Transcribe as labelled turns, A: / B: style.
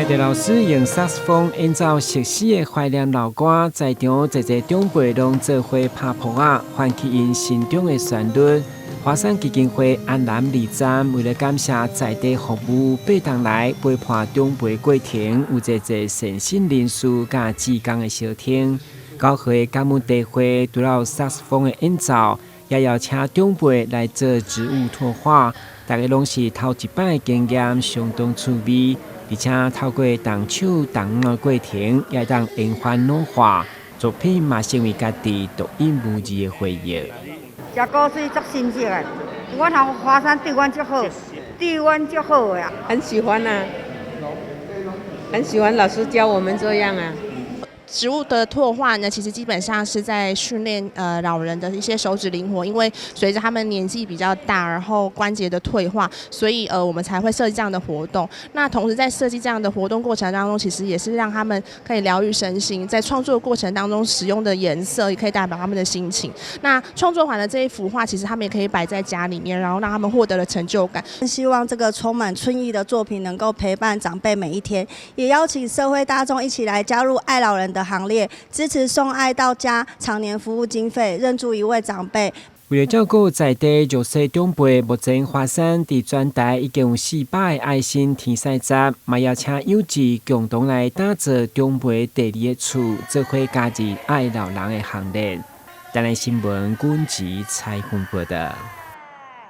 A: 聽著老師用薩克斯風演奏熟悉的懷念老歌，在場濟濟長輩攏做伙拍噗仔，喚起𪜶心中的旋律。華山基金會安南二站為了感謝在地服務8冬來陪伴長輩過程，有濟濟善心人士佮志工的相挺。9號的感恩茶會，除了薩克斯風的演奏，也邀請長輩來做植物拓畫，大家攏是頭一擺的經驗，相當趣味。而且透過動手動腦的過程，也會當延緩老化，作品嘛成為家己獨一無二的回憶。
B: 食果水足新鮮的，阮頭華山對阮足好，對阮足好的啊。
C: 很喜歡啊，很喜歡老師教我們這樣啊。
D: 植物的拓畫呢，其實基本上是在訓練老人的一些手指靈活，因為隨着他們年紀比較大，然後關節的退化，所以我們才會設計這樣的活動。那同時在設計這樣的活動過程當中，其實也是讓他們可以療癒身心，在創作過程當中使用的顏色也可以代表他們的心情。那創作完了這一幅畫，其實他們也可以擺在家裡面，然後讓他們獲得了成就感。
E: 希望這個充滿春意的作品能夠陪伴長輩每一天，也邀請社會大眾一起來加入愛老人的行列，支持送愛到家長年服務經費，認助一位長輩。
A: 為了照顧在地弱勢長輩，目前華山佇全台已經有400個愛心天使站，嘛邀請有志共同來打造長輩第二個厝，做伙加入愛老人的行列。台南新聞，軍籍採訪報道。